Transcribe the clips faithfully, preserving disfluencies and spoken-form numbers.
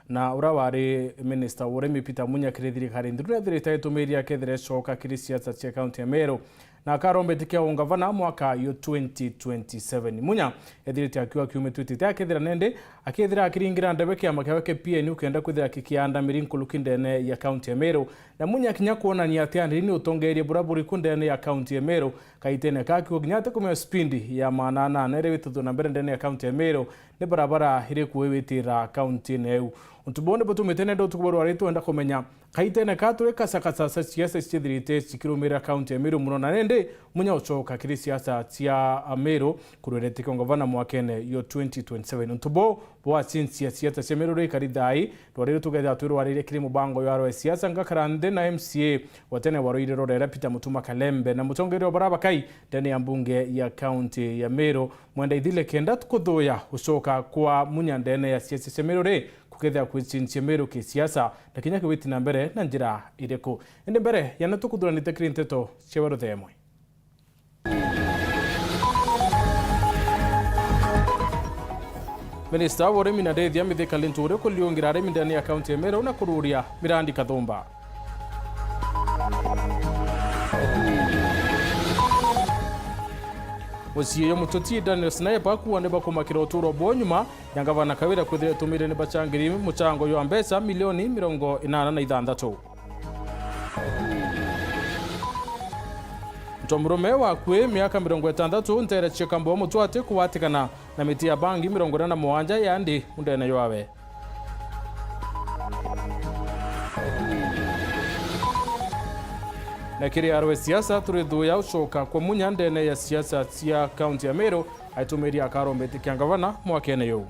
Na uria wari minista wa urimi Peter Munya kiri thirikari nthiru nethirite agitumiriria akethira ecoka kiri siasa cia kaunti ya Meru, na akarombetie kia ungavana mwaka yo twenty twenty seven. Munya ethirite akiuga kiumia twitite akethira nende akethira akiringira ndebe kiama kiawe kia P N U kenda kwithira kikianda miri nkuruki ndene ya kaunti ya Meru, na Munya kinya kwonania ati andiri ni utongeeria buria buriku ndene ya kaunti ya Meru, kaitene ka akiuga kinya ati kumenya spindi ya maana anana iria witithwe na mbere ndene ya kaunti ya Meru, ni barabara iriku iwitira kaunti-ini iu? Untu buu ni butumite nenda utuku bwa rwari twenda kumenya kaitene ka turi kasakasa cia siasa cithirite cikirumira kaunti ya Meru muno, na nindi Munya ucoka kiri siasa cia Meru kurwirete kia ungavana mwakene yo twenty twenty seven. Untu buu bwacinci siasa cia Meru rikari thai, rwari rutugetha twirwaririe kiri mubango jwa rwa siasa ngakara nthi na M C A wa tene wa Ruiri Rurere Peter Mutuma Kalembe na mutongeria wa barabakai ndene ya mbunge ya kaunti ya Meru Mwenda Ithile kenda kuthuya gucoka kwa Munya ndene ya siasa cia Meru ri, kukethira kwicincie Meru kisiasa na kinya kiwiti na mbere na njira iriku. Indi mbere ya na tukuthuranite kiri nteto cia weru themwe. Minista wa urimi na ndithia Mithika Linturi kuriungira arimi ndene ya kaunti ya Meru na kururia mirandi kathumba. Mucii yo mututi Daniel Sniper kuwa ni bakumakira uturo bwao nyuma ya ngavana Kawira kwithira etumire ni bacangiri mucango jwa mbeca milioni mirongo inana na ithanthatu. Ntomurume wakui miaka mirongo itantatu ntere cia Kambo Mutwati kuwatikana na miti ya bangi mirongo ina na mugwanja yandi undene jwawe. Na kiri arwe siasa turi thuya ucoka kwa Munya ndene ya siasa cia kaunti ya Meru, aitumiri akarombete kia ngavana mwakene juu.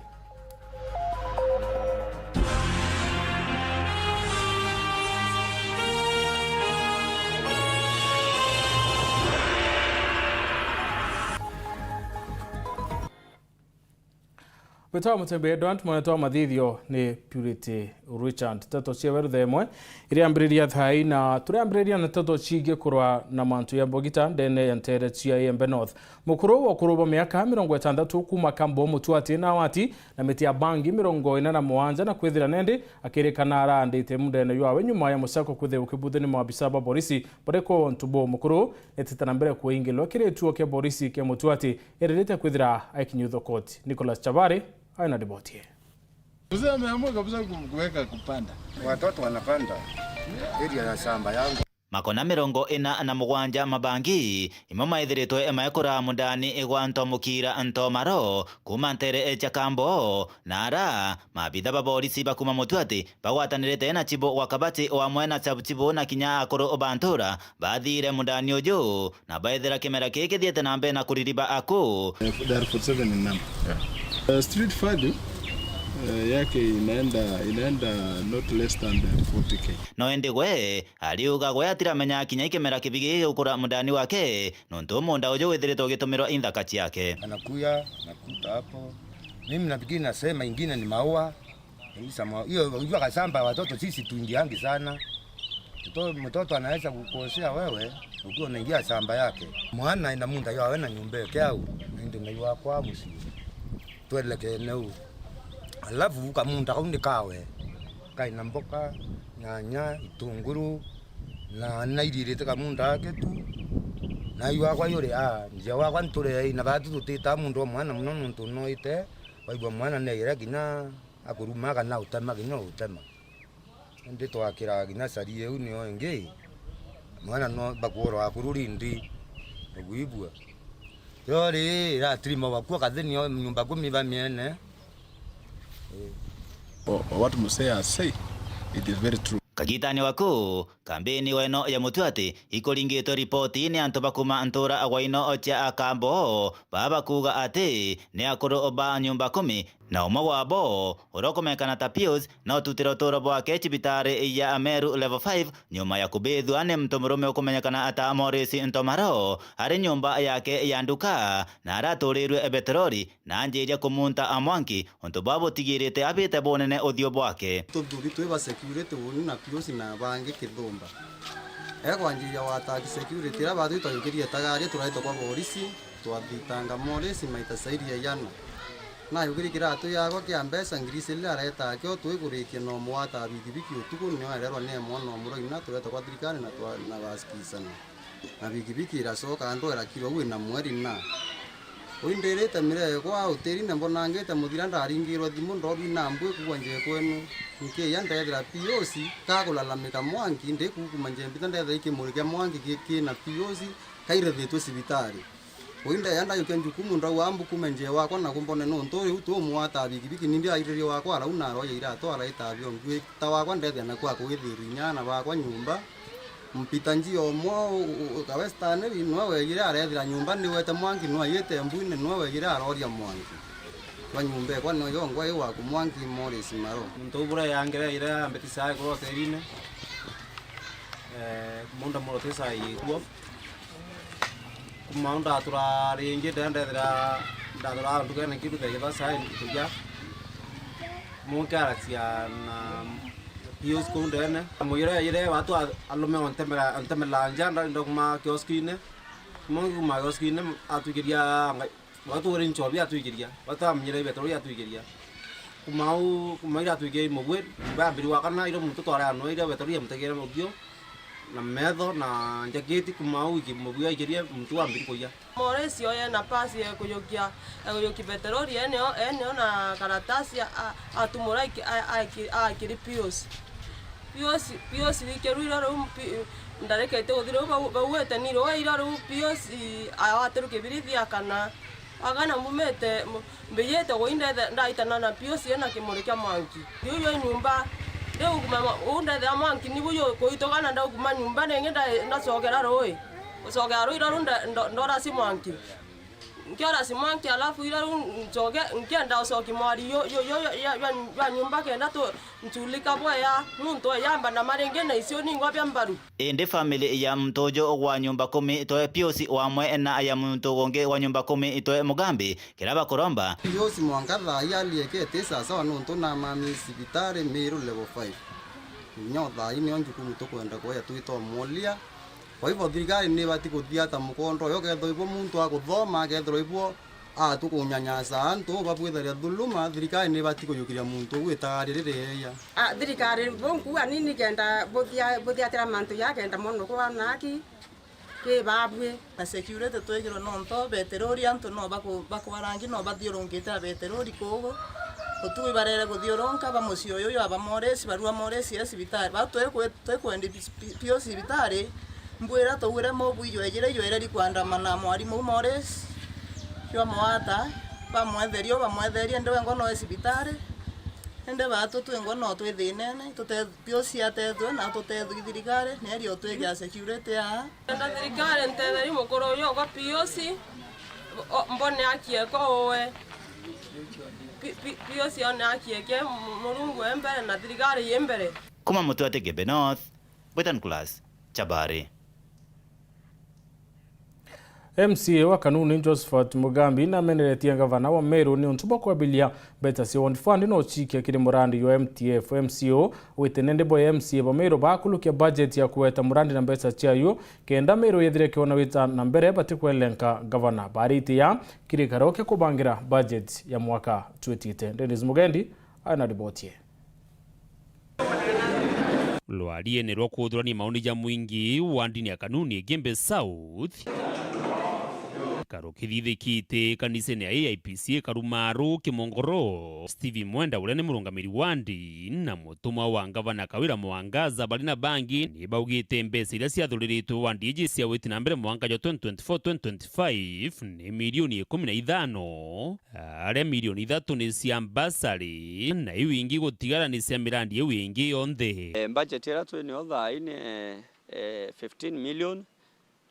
Witwa Mutembe Edward, mwanetwa wa mathithio ni Purity Richard. Nteto cia weru thaa imwe iriambiriria thaa ina, turiambiriria na nteto ciigie kurwa na mantu ya mbogita ndene ya ntere cia Iembe North. Mukuru wa ukuru bwa miaka mirongo itantatu kuuma Kambo Mutwati na wati na miti ya bangi mirongo ina na mugwanja na kwithira nendi akirikana araandite mundene jwawe nyuma ya musako kwithira ukibuthwa ni maabisa ba borisi. Bariko untu buu mukuru netite na mbere kuingilwa kiri gituo kia borisi kia Mutwati iririte kwithira aikinyithwa koti. Nicholas Chabari aina riboti ii. Mzee ameamua kabisa ku-, kuweka kupanda. Watoto wanapanda area ya shamba yangu. Makona mirongo ina na mugwanja mabangi, imo maithiritwe maekura mundani gwa Ntomukira Ntomaro, kuuma ntere cia Kambo, na ara maabitha ba borisi ba kuuma Mutwati bagwatanirite na chibu wa Kabati wamwe na sub chibu na kinya akuru ba ntura, bathire mundani uju, na baethira kimera kii kithiite na mbere na kuririba aku. They are forty-seven in number. Yeah. Uh, street value, uh, yake inaenda, inaenda not less than the forty K. No indi gwe, ariuga gwe atiramenya kinya ikimera kibi gigukura mundani wake, nontu munda uju withiritwe ugitumirwa inthaka ciake. Anakuya, anakuta hapo. Mimi nafikiri nasema ingine ni maua. Kabisa mwa-, hiyo, unajua kashamba watoto sisi tuingiangi sana. Mto-, mtoto anaweza kukosea wewe ukiwa unaingia shamba yake. Mwana ena munda yawe na nyumba yake au, na ndio na ywa kwa musi. Twelekene u. Alafu kamunda kau ni kawe. Kai na mboka, nyanya, itunguru, na nairirite kamunda gake tu. Na ywa kwa yuri, ah, njia wakwa nture, na batu tutita mundu wa mwana muno nuntu noite, waigua mwana ni aira kinya akuruma kana utema kinya utema. Indi twakiraga kinya cari iu nio ingi, mwana no bakwora akuru rindi, uguibua. Yo ri, iratirima wakua kathini o nyumba kumi ba miene. Eh. O-, o what Musee has said, it is very true. Kagitani waku, kambini weno ya Mutwati ikuringitwe ripoti ni antu bakuma ntura gwa ino cia Akambo, baba kuuga ati ni akuru ba nyumba kumi, na umwe wabo, uria ukumenyekana ta Pius, no tutire uturo bwake cibitari ya Meru Level five, nyuma ya kubithua ni mtu murume ukumenyekana ta Morris Ntomaro, ari nyumba yake ya nduka, na araturirwe beterori, na anjiria kumunta a mwanki, untu bwa butigirite abite bunene uthiu bwake. Tuthugi twi ba security uni na Pius na bangi kithumba. Egwanjiria wataki security, iria batwi twaingirie tagari, turaitwa kwa borisi, twathitanga Morris maita sairi ya yana. Nayo kiri kiratu yakwa kia mbeca ngiri iciri aretaa kio twikurikia na umwe wa taa bikibiki utuku, nio ererwa ni mwana o muroi na tureta kwa thirikari na twa-, na basikisana. Na bikibiki iracoka ndwera kiro wi na mweri na. Ui ndirite mirego au tirine mbonangite muthira ndaringirwe thimu ndorwi na mbwi kuwa nje kwenu. Nkiya ndethira P O C ka kulalamika mwanki ndikukuma nje mbita ndethira ikimuri kia mwanki ki-, kina P O C kairethitwe cibitari. Ui ndeya ndajukia njukumu ndauga mbukume nje wakwa na kumbone nontu riu tu umwe wa taa bikibiki ni ndiairirie wakwa arau na aroya iratu araita bio ngui ta wakwa ndethia naku akugithiria inya aana bakwa nyumba. Mpita njia umwe u-, u-, u-, ka Western ri, niwe wejire arethira nyumba niwete mwanki, niwe ayite mbwine, niwe wejire aroria mwanki. Kwa nyumba ekwa niyo yongwa i waku mwanki Morris Maro. Muntu u bura yangire ire ambeti saa ikuru hotelini. Eh, munda muroti saa ikuo. Kuma u ndatura ringi, ndendethira ndatura ndugene kiru thegitha saa ikuja. Munki aracia na Pius kuu ndene. Muyire yire watu a-, alume ontemera, ontemera nja, nda-, ndokuma kioskine. Mungi kuma kioskine, atwikiria nga-, watu uri nchobi atwikiria. Watu amenyire ibetero atwikiria. Kuma u, kuma ira atwikiria mubwe, nyumba ya mbiri wa kana, iro muntu twara anwa, ira betero ya mutegere mubio. Na metho na njaketi, kuma au iki-, mubio aikirie muntu wa mbiri kuya. Moresi oye nafasi ya kujukia, ya kujukia peteroli, eneo, eneo na karatasi a, a, atumura iki-, a, a, iki-, a, akiri Pius. Pius, Pius wikirwire riu pi-, ndarekete guthira riu bau-, bauete ni rwe ira riu Pius awatirwe kibirithia kana. Agana mbumite, mu-, mbijite gui ndethe-, ndaitana na Pius ena kimuri kia mwanki. Riu jwa nyumba, riu kuma ma-, uu ndethea mwanki nibu jukuitugana ndaukuma nyumba ringi nda-, ndacokera rui. Gucokera rui ira riu nda-, ndo-, ndora si mwanki. Nkiora si mwanki alafu ira riu ncoke, nkienda ucoki mwari yu-, yu-, yu-, ya, ya, ya nyumba kenda tu-, nchulika bwea, muntu eyamba na maringi na icio ningwa bia mbaru. Indi family ya muntu uju gwa nyumba kumi itwe Pius wamwe na ya muntu gungi gwa nyumba kumi itwe Mugambi, kiria bakuromba. Pius mwanka thaa ii aliekete sawasawa nontu namami cibitari Miru level five. Nyo thaa ii nio njukumu tukwenda kueja twita umulia. Kwa hivyo thirikari ni ibati kuthia ta mukondo uyu, ukethirwa ibo muntu akuthoma, akethirwa ibo aa tukunyanyasa antu, babwitharia dhuluma, thirikari ni ibati kujukiria muntu uu itagaria riria eeja. A, thirikari bunkuga ni nikenda buthia-, buthiatira mantu ja kenda mono kwana aki ki babwi. Na security twigirwe nontu beterori antu no baku-, bakwarangi no bathiurungite a beterori kuugu. Utuku ibarere kuthiurunka ba mucii uyu jwa ba Moresi, barua Moresi e cibitari. Bau twikwe-, twikwendi pi-, pi-, pio cibitari, mbwira tugwire mubwi jwejire jwereri kwandamana mwarimu Moresi jwa Mwata, bamwetheria u bamwetherie ndi wengwa no e cibitari. Indi batu twingwa no twi thinene, tute-, pio ciatethwe na tutethwi thirikari, neeri utwigea security aa. Nenda thirikari ntetherie mukuru uyu ogwa P O C, o-, mbone akieko uwe. P-, P-, P O C one akieke, mu-, Murungu e mbere na thirikari i mbere. Kuma Mutwati Gembe North, Brighton Class, Chabari. M C A wa Kanuni Josephat Mugambi nameneretie ngavana wa Meru ni untu bwa kwambiria mbeca cia Ward Fund no ciikia kiri murandi jwa M T F. M C O wite nende bo M C A ba Meru bakulukia budget ya kuweta murandi na mbeca ciayo, kenda Meru yethire kiona wita na mbere batikwelenkera ngavana. Baritia kirikaro kia kubangira budget ya mwaka twitite. Dennis Mugendi aina riboti ii. Rwariene rwa kuthurania maoni ja mwingi wandini ya Kanuni Gembe South, karukithithikite kanisene ya A I P C Karumaru Kimongoro, Steve Mwenda uria ni murungamiri wandi na mutumwa wa ngavana Kawira Mwangaza bari na bangi ni baugite mbeca iria ciathuriritwe wandi iji cia witi na mbere mwanka jwa twenty twenty-four twenty twenty-five ni milioni ikumi na ithano. Aria milioni ithatu ni cia mbasari, na iu ingi gutigara ni cia mirandi iu ingi yonthe. Eh, budget iria twi nayo thaa ii ni, eh, fifteen million,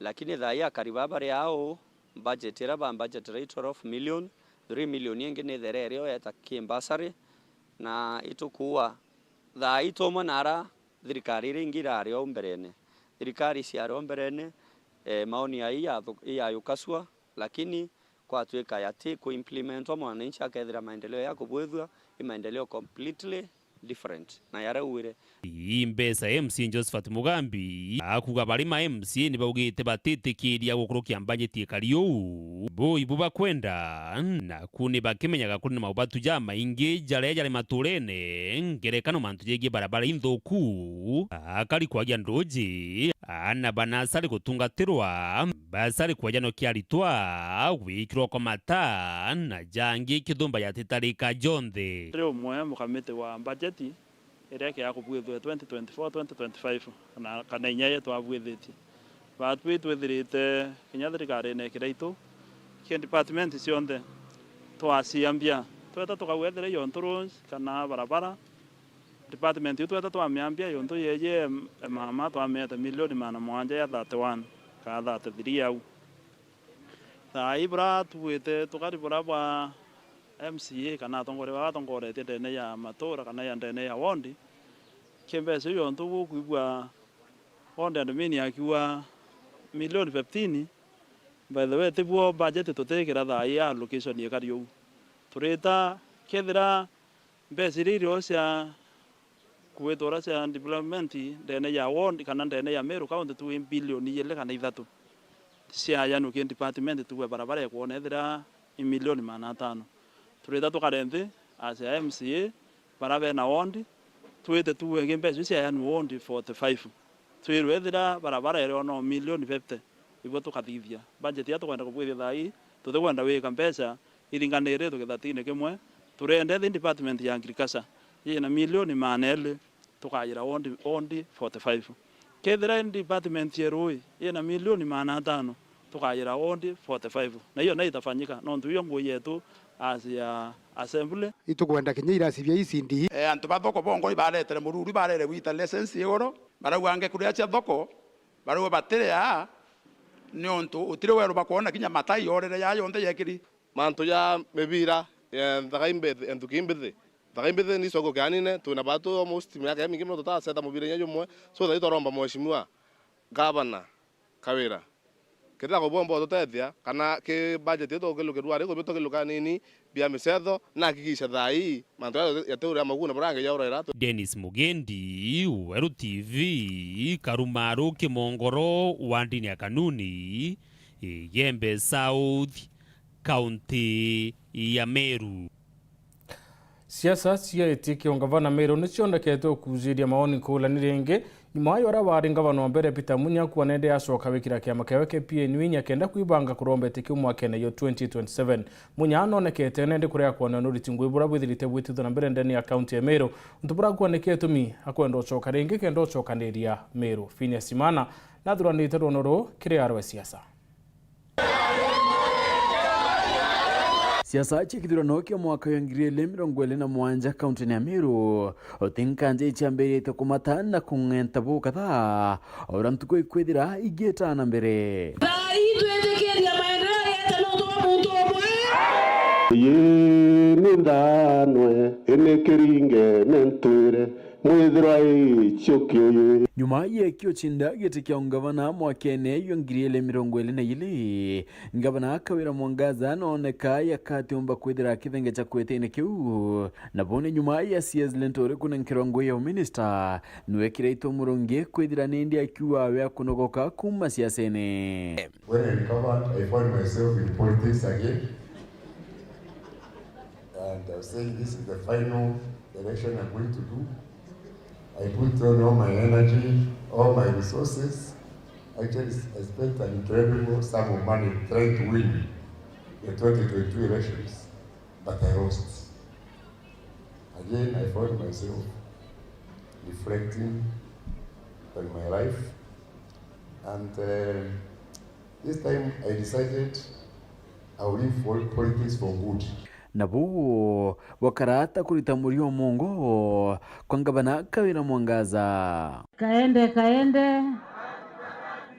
lakini thaa ii akari baa bari au, budget iria ba budget ri twelve million, three million ingi ni therere yo yeta ki mbasari, na itukuua thaa ii tumwe na ara thirikari iria ingi irari o mberene. Thirikari ciari o mberene, eh, maoni ai yathu-, iyayukasua, lakini kwatwika yati ku implementwa, mwananchi akethira maendeleo ya kubwithua i maendeleo completely different na yaria ugwire. Ii mbeca, M C A Josephat Mugambi akuuga bari ma M C A ni baugite batitikiria gukurukia mbanjeti ikari uu. Buu ibu bakwenda, naku ni bakimenyaga kuri na maubatu jamaingi jaria jari maturene, ngerekano mantu jegie barabara inthuku, akari kwagia nduji, aana ba nasari gutungatirwa, basari kwejanwa kia aritwa, gwikirwa kwa mataa, na jangi kithumba ya titarika jonthe. Ri umwe mukamiti wa mbajeti iria ikiaga kubwithua twenty twenty-four, twenty twenty-five, kana, kana inya iria twabwithitie. Batwi twithirite kinya thirikarine kiraitu, ki department cionthe twaciambia. Tweta tukauga ethira iyo nturunji kana barabara, department iu tweta twamiambia yontu yeeye mama twamiete milioni magana mugwanja ya thirty-one kana thirty-three au. Thaa ii bura tuwite tukari bura bwa M C A kana atongoria baba batongoretie ndene ya matura kana ya ndene ya ward, ki mbeca iu yontu gukwigua ward admin akiuga milioni fifteen, by the way, tibuo budget tutikira thaa ii allocation ikari uu. Turita kethira mbeca iria irio cia kuwitwa uria cia development ndene ya ward kana ndene ya Meru County tu i bilioni igiri kana ithatu ciayanua ki department tuwe barabara ikwona ethira i milioni magana atano. Turita tukare nthi as a M C A, bara bena ward, twite tuwe ki mbeca iu ciayanua ward forty-five. Twirwe ethira barabara iriona o milioni fifty, ibo tukathithia. Budget iria tukwenda kubwithia thaa ii, tutikwenda wika mbeca iringanire tukithatine kimwe. Turenda ethi department ya agriculture yina milioni magana eri, tukayira ward, ward forty-five. Kethira i department ya rui yina milioni magana atano, tukayira ward forty-five. Na hiyo nayo itafanyika, nontu hiyo ngui yetu as ya assembly. Itukwenda kinya irasi bia E C D. Eh, antu ba thoko bongo ibaretere mururu, ibarere gwita license igoro, barauga ngekuria cia thoko, barauga batiria, niuntu utiri weru bakwona kinya matai yorere ya yonthe yekiri. Mantu ja mibira, eh, nthaka imbithi, eh, nthuki imbithi. Nthaka imbithi ni icogo kianine, twina batu almost miaka imingi mono tutacetha mubira inya jumwe. So, thaa ii twaromba mheshimiwa gavana Kawira, kethira kubomba ututethia, kana ki budget ii tukiluke ruari kubi tukiluka nini bia micetho, na hakikisha thaa ii mantu jaa yati uria maguna burange jaurera. Dennis Mugendi, Weru T V, Karumaru Kimongoro, wandini ya Kanuni, Igembe South, kaunti ya Meru. Siasa cia giti kia ungavana Meru ni cionekete ukuujiria maoni nkuulani ringi, nyuma ya uria wari ngavana wa mbere Peter Munya kuona indi acoka wikira kiama kiawe kia P N U inya kenda kwibanga kuromba iti kiu mwakene yo twenty twenty-seven. Munya nonekete nende kuria kwona nuriti ngui buria bwithirite bwitithwa na mbere ndene ya kaunti ya Meru. Untu buria kwoneke itumi akwenda ucoka ringi kenda ucokaniria Meru. Phineas Imana nathuranite rwono ruu kiri arwe siasa. Siasa cia kithurano kia mwaka wa ngiri igiri mirongo iri na mugwanja kaunti-ini ya Meru, uti nkanja iciambiritie kumata na kung'enta bukatha, o uria ntuku ikwithira igiita na mbere. Thaa ii twitikiria maendeleo yeete nontu bwa muntu umwe. Ii ni nthanwe, ini kiringe ni ntwire, mwithirwa ii ciuki ii. Nyuma ya kio cinda giti kia ungavana mwakene jwa ngiri igiri mirongo iri na igiri, Ngavana Kawira Mwangaza nooneka yakatiumba kwithira akithengecha kwitine kiu, na bone nyuma ya C S Linturi kunenkerwa ngui ya uminista, nwekire itu murungi kwithira nindi akiuga we akunogoka kuuma siasene. When I recovered, I found myself in politics again. And I was saying, "This is the final election I'm going to do." I put on all my energy, all my resources. Actually, I spent an incredible sum of money trying to win the twenty twenty-two elections, but I lost. Again, I found myself reflecting on my life, and, uh, this time I decided I will leave pol-, politics for good. Nabo bakarata kurita murio mongo kwa ngavana Kawira Mwangaza. Kaende, kaende,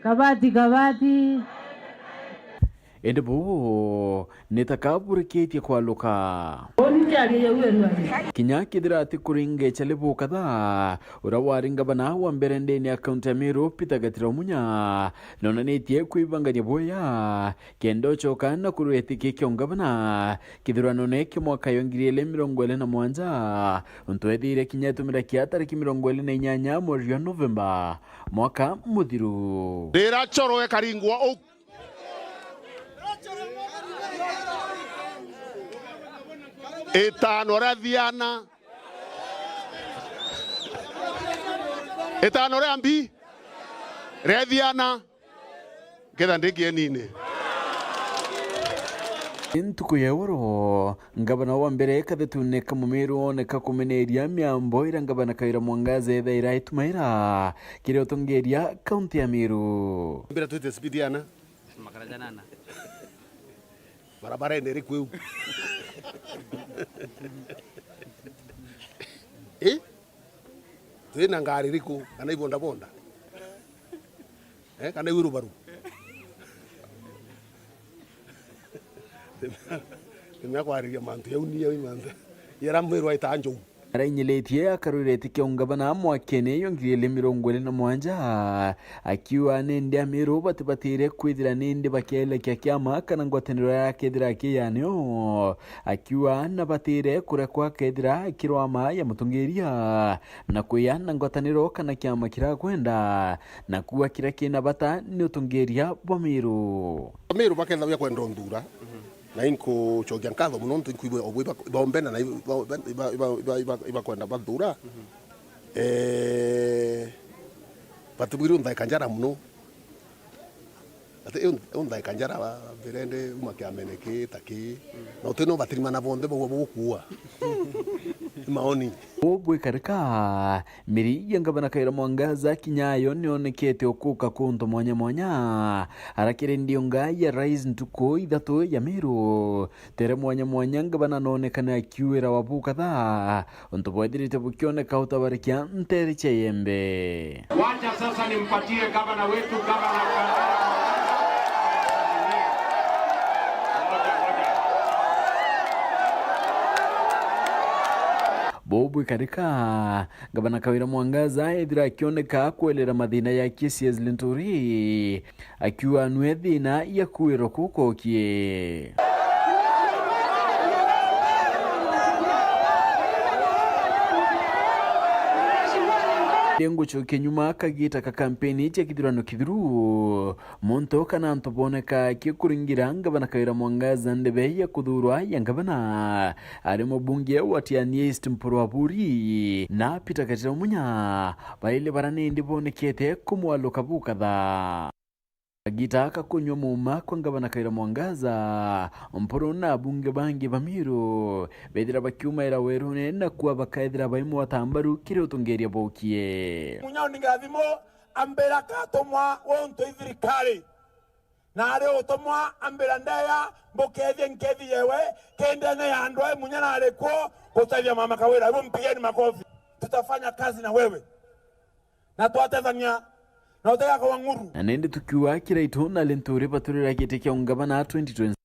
kabati, kabati. Indi bo ni ta kaburikitie kwaluka. Uni Kinya kethira atikuringa Charlie Bukatha, uria wari ngavana wa mbere ndene ya kaunti ya Meru, Peter Gatira Munya, nonanitie kwibangania bwega kenda ucoka na kurwira giti kia ungavana kithuranone kia mwaka ya ngiri igiri mirongo iri na mugwanja, untu ethire kinya etumira kia tariki mirongo iri na inyanya mweri jwa Novemba mwaka muthiru. Rira coro ekaringwa u Itano ria thiana. Itano ria mbi. Ria thiana. Nketha ndi kienine. Ntuku ya uro, ngavana wa mbere kathetune ka Mumiru ooneka kumeneria miambo iria ngavana Kawira Mwangaza ethaira aitumaira kiri utongeria kaunti ya Meru. Mbira twite speed yana. Makara janana. Barabara ene iriku iu? Eh? Twina ngari iriku? Kana i bodaboda? Eh, kana i wheelbarrow? Timea kwariria mantu jau ni jau mantu. Yara mwiru aita njou. Arainyiritie akarwirite kia ungavana mwakene yo ngiri igiri mirongo iri na mugwanja, akiuga nindi Amiru batibatire kwithira nindi bakielekia kiama kana ngwataniro ya kethira kiyanio, akiuga na batire kurekwa kethira kirwama ya mutongeria na kwiya na ngwataniro kana kiama kirakwenda, na kuuga kiria kina bata ni utongeria bwa Miru. Amiru bakethagwa kwenda unthuura. Na inkucokia nkatho mono nontu inkwigua o bo iba-, ibaombenda na iba-, iba-, ibakwenda bathuura. Eh, batibwiri unthaika njara mono. Ati iu, iu nthaika njara ba-, birende uma kiamene ki ta ki. Na uti no batirimana bonthe bagua bugukua. Ni maoni. Uu bwikarika, miri ya ngavana Kawira Mwangaza kinya yo nionekete ukuka kuntu mwanya mwanya. Arakiri ndiunga ya rais ntuku ithatu ya Miru, tere mwanya mwanya ngavana noonekane akiuira wa bukatha, untu bwethirite bukioneka utabarikia ntere cia Iembe. Wacha sasa nimpatie gavana wetu, gavana Kawira. Buu bwikarika, Ngavana Kawira Mwangaza ethira akioneka kwelera mathina ya K C S Linturi, akiuga nwe thina ya kuirwa kukokie. Ndi ngucokia nyuma kagita ka kampeni cia kithurano kithiru, muntu kana antu boneka kikuringira ngavana Kawira Mwangaza ndebe ya kuthurwa ya ngavana. Ari mubunge wa Tiani East Mpuru Aburi na Peter Gatira Munya, baili bara nindi bonekete kumwaluka bukatha. Kagita ka kunywa muuma kwa ngavana Kawira Mwangaza, Mpuru na abunge bangi ba Miru bethira bakiumaira werune na kuwa bakaethira baimwata mbaru kiri utongeria bokie. Munya ni ngathimo ambira katumwa wontu ithirikari. Na ari utumwa ambira ndeya, mbukethie nkethi yewe, kindene ya andu ai Munya na ari kuo gutethia mama Kawira. Hebu mpigeni makofi. Tutafanya kazi na wewe. Na twatethania, na utegakwa ng'uru. Na nindi tukiuga kiraitu na Linturi baturira giti kia ungavana twenty twenty.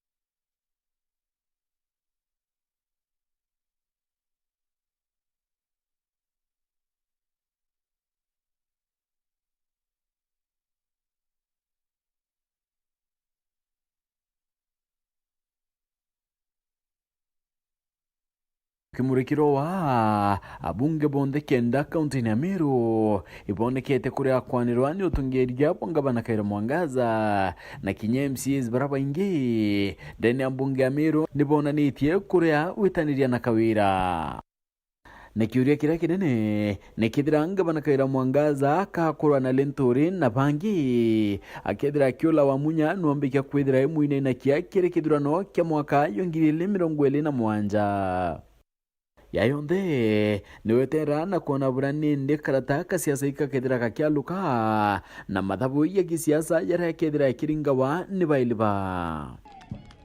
Kimurikiro wa abunge bonthe kenda kaunti-ini ya Meru ibonekete kuria kwanirwa ni utongeria bwa ngavana Kawira Mwangaza, na kinya M C As bara baingi ndene ya mbunge ya Meru nibonanitie kuria gwitaniria na Kawira. Na kiuria kiria kinene ni kethira ngavana Kawira Mwangaza akakurwa na Linturi na bangi, akethira akiula wa Munya nwambikia kwithira imwinainakia kiri kithurano kia mwaka yo ngiri igiri mirongo iri na mugwanja. Ya yonthe, niwetera na kwona buria nindi karata ka siasa ikakethira gakialuka, na mathabu ya gisiasa jaria kethira ikiringawa ni baili ba.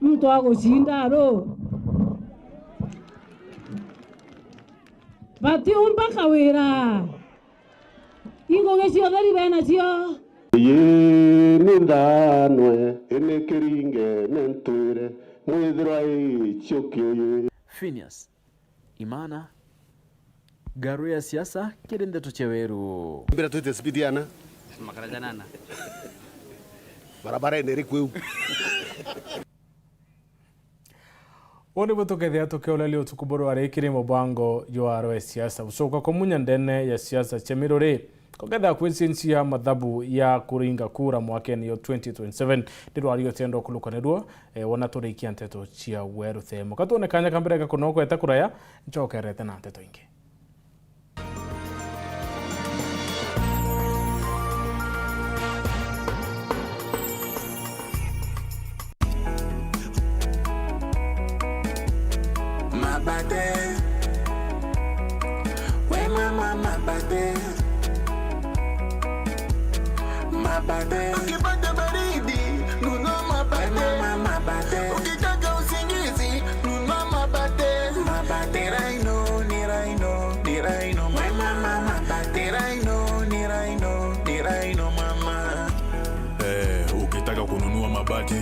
Muntu agucinda aru. Batiumba Kawira. Ingugi cia utheri benacio. Ii ni nthanwe, ini kiringe ni ntwire, mwithirwa ii cio kiuyi. Phineas Imana, ngaru ya siasa kiri ndeto cia weru. Mbira twite speed yana. Makara janana. Barabara ene iri kwiu. Uu nibu tukethia tukiureria utuku buru ari kiri mubango jwa rwe siasa. Gucoka kumunya ndene ya siasa cia Meru ri, kukethia kwicinci ya mathabu ya kuringa kura mwakene yo twenty twenty-seven. Ndirwari utendo kurukanirwo, eh, wona turikia nteto cia weru themo. Katuone kanya ka mbere ga kunogweta kuraya, ncokerete na nteto ingi. Mabate. We mama mabate. Mabate. Ukipata baridi, nunua mabate. We mama mabate. Ukitaka usingizi, nunua mabate. Mabate. Ni Rhino, ni Rhino, ni Rhino, mama. Mabate. Ni Rhino, ni Rhino, ni Rhino, mama. Eh, ukitaka kununua mabati,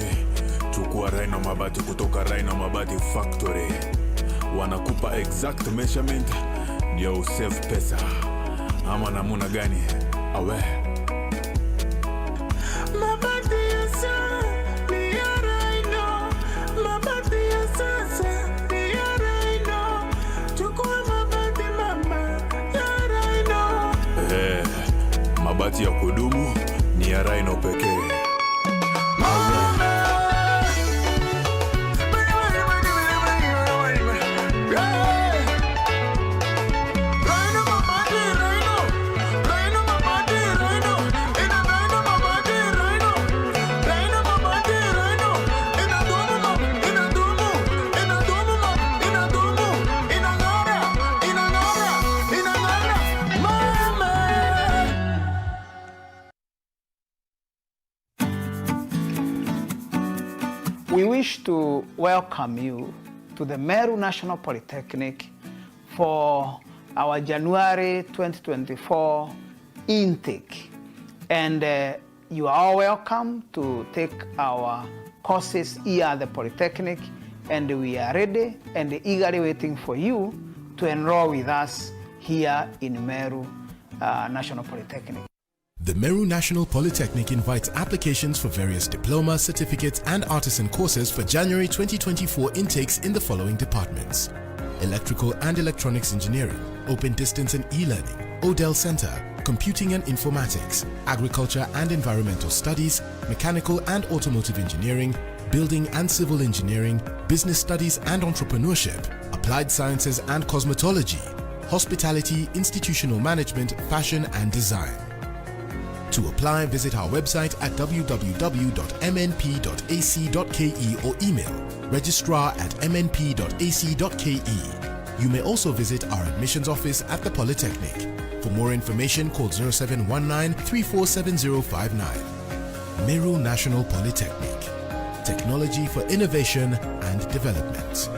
chukua Rhino Mabati kutoka Rhino Mabati Factory. Wanakupa exact measurement ndio usave pesa. Ama namuna gani? Awe. Mabati ya sa-, ni ya Rhino. Mabati ya sasa ni ya Rhino. Chukua mabati mama ya Rhino. Eh, mabati ya kudumu ni ya Rhino pekee. We wish to welcome you to the Meru National Polytechnic for our January twenty twenty-four intake. And, uh, you are all welcome to take our courses here at the Polytechnic, and we are ready and eagerly waiting for you to enroll with us here in Meru, uh, National Polytechnic. The Meru National Polytechnic invites applications for various diploma, certificates, and artisan courses for January twenty twenty-four intakes in the following departments: Electrical and Electronics Engineering, Open Distance and E-Learning, Odell Center, Computing and Informatics, Agriculture and Environmental Studies, Mechanical and Automotive Engineering, Building and Civil Engineering, Business Studies and Entrepreneurship, Applied Sciences and Cosmetology, Hospitality, Institutional Management, Fashion and Design. To apply, visit our website at w w w dot m n p dot a c dot k e or email registrar at m n p dot a c dot k e. You may also visit our admissions office at the Polytechnic. For more information, call zero seven one nine three four seven zero five nine. Meru National Polytechnic. Technology for innovation and development.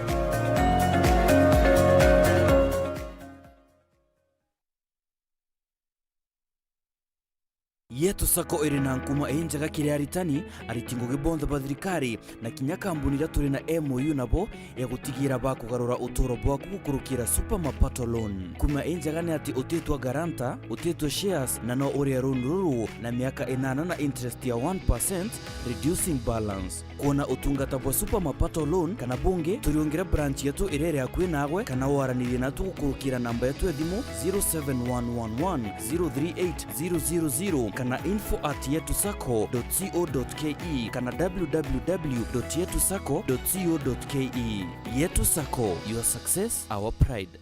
Yetu Sacco iri na nkuma injega kiri aritani, ariti ngugi bonthe ba thirikari, na kinya kambuni iria turi na M O U nabo ya gutigira bakugarura uturo bwaku gukurukira Super Mapato Loan. Nkuma injega ni ati utitwa guarantor, utitwa shares, na no urie loan ruru na miaka inana na interest ya one percent, reducing balance. Kwona utungata bwa Super Mapato Loan kana bungi, turiungire branch yetu iria iri akui naagwe, kana waranirie natu gukurukira namba yetu ya thimu zero seven one one one zero three eight zero zero zero kana info at yetu sacco dot co dot ke kana w w w dot yetu sacco dot co dot ke. Yetu Sacco, your success, our pride.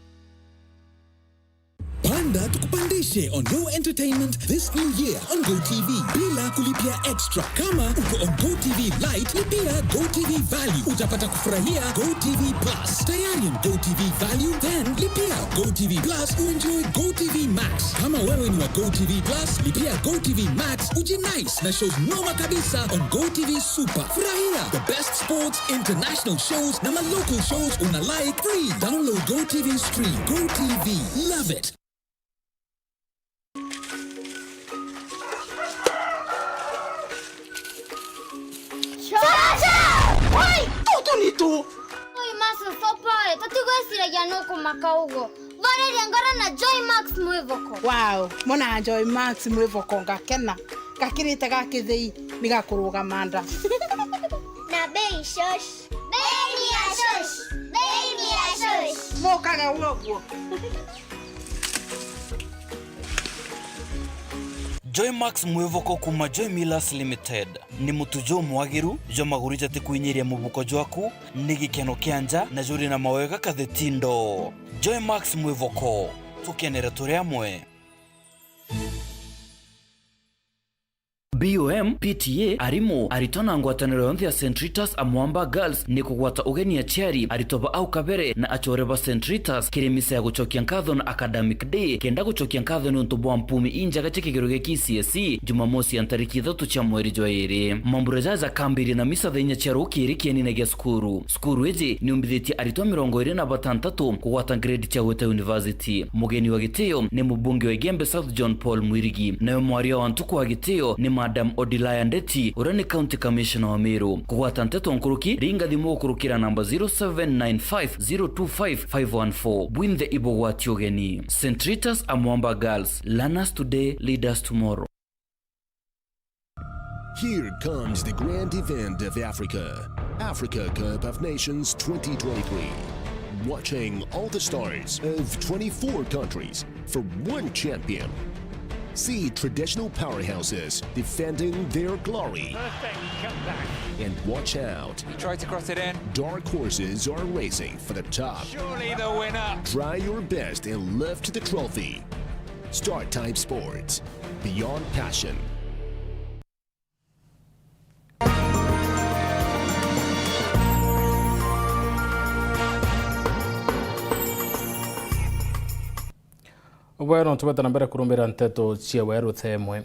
Panda tukupandishe on Go Entertainment this new year on Go T V bila kulipia extra. Kama uko on Go T V Lite, lipia Go T V Value. Utapata kufurahia Go T V Plus. Tayari on Go T V Value? Then lipia Go T V Plus uenjoy Go T V Max. Kama wewe ni wa Go T V Plus, lipia Go T V Max ujinice na shows noma kabisa on Go T V Super. Furahia the best sports, international shows na ma local shows una like free. Download Go T V Stream. Go T V. Love it. Chacha! Oi, tutu ni tu. Oi, ma Soso pole, tutigwiciragia nukumaka uguo. Thoriria ngoro na Joy Max Mwivoko. Wow, mona Joy Max Mwivoko ngakena. Gakirite ga kithei ni gakurugama nda. Na bei shosh. Bei ni ya shosh. Bei ni ya shosh. Mukage uguo. Joy Max Mwivoko kuma Joy Millers Limited. Ni mutu jumwagiru jwa maguru jatikwinyiria mubuko jwaku, ni gikeno kia nja na juri na mawega kathetindo. Joy Max Mwivoko, tukenere turi amwe. B O M, P T A, arimu, aritwa na ngwataniro yonthe ya Saint Rita's Amwamba Girls ni kugwata ugeni aciari, aritwa ba au kabere na achore ba Saint Rita's kiri misa ya gucokia nkatho na academic day, kenda gucokia nkatho ni untu bwa mpumi injega cia kigerio gia K C S E, Jumamosi ya ntariki ithatu cia mweri jwa iri. Mambura jaja jakambiria na misa thaa inya cia rukiri kienine gia cukuru. Cukuru iji ni umbithitie aritwa mirongo iri na batantatu kugwata grade cia gwita university. Mugeni wa gitio ni mubunge wa Igembe South John Paul Mwirigi. Nawe mwaria wa ntuku wa gitio ni Madam Odilaya Ndeti, uria ni County Commissioner wa Meru. Kugwata nteto nkuruki, ringa thimu gukurukira namba zero seven nine five zero two five five one four. Bwinthe ibugwati ugeni. Saint Rita's Amwamba Girls, learn us today, lead us tomorrow. Here comes the grand event of Africa, Africa Cup of Nations twenty twenty-three. Watching all the stars of twenty-four countries for one champion. See traditional powerhouses defending their glory. Perfect comeback. And watch out. He tried to cross it in. Dark horses are racing for the top. Surely the winner. Try your best and lift the trophy. Star Time Sports. Beyond passion. Ubwero ntubeta na mbere kurumbira nteto cia weru themwe.